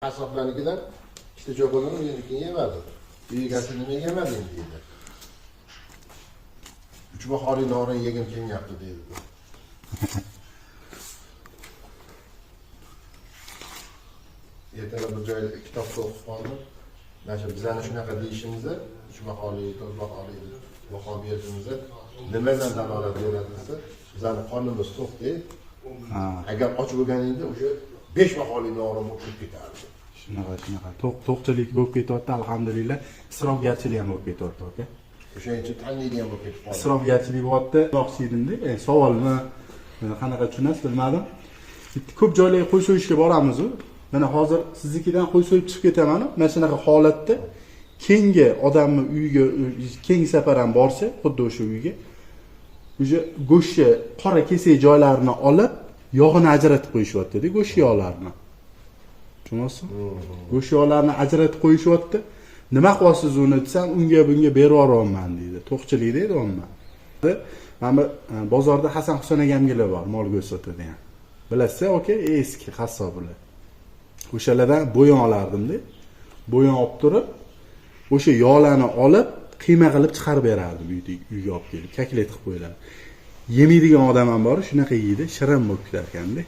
Qassoblarnikidan ikkita cho'qilini uynikini yemadi. Uy egasi nima yemading deydi. Uch bahoriy norin yegim kelmayapti deydi. Ertalab bir joyda kitobda o'qib qoldim. Mana shu bizani shunaqa deyishimizni, uch bahoriy, to'rt bahoriy vahobiyatimizni nimadan dalolat beradi desa, bizani qornimiz to'q deydi. Ha, Agar och bo'lganingda o'sha besh bahoriy norin bo'lib kirib ketardi. Shunaqa, shunaqa. To'qchilik bo'lib ketyapti, alhamdulillah. Isrofgarchilik ham bo'lib ketyapti, aka. O'shaning uchun taniydigan bo'lib ketib qoldi. Isrofgarchilik bo'lyapti. Demoqchi edimda, savolni qanaqa tushunasiz bilmadim. Bitta ko'p joylarga qo'y so'yishga boramiz-u. Mana hozir siznikidan qo'y so'yib chiqib ketaman-u. Mana shunaqa holatda keyingi odamni uyiga keyingi safar ham borsa, xuddi o'sha uyga o'sha go'shtni qora kesak joylarini olib, yog'ini ajratib qo'yishyapti-da, go'sht yog'larini. Tushunyapsizmi? Go'sht yog'larini ajratib qo'yishyapti. Nima qilyapsiz uni desam, unga bunga berib yuboryapman deydi. To'qchilik deydi umuman. Mana bu bozorda Hasan Husan akamgilar bor, mol go'sht sotadigan. Bilasiz, aka, eski qassob ular. O'shalardan bo'yon olardimda. Bo'yon olib turib, o'sha yog'larni olib, qiyma qilib chiqarib berardim uyga, uyga olib kelib, kaklet qilib qo'yiladi. Yemaydigan odam ham bor, shunaqa yeydi, shirin bo'lib ketar ekanda.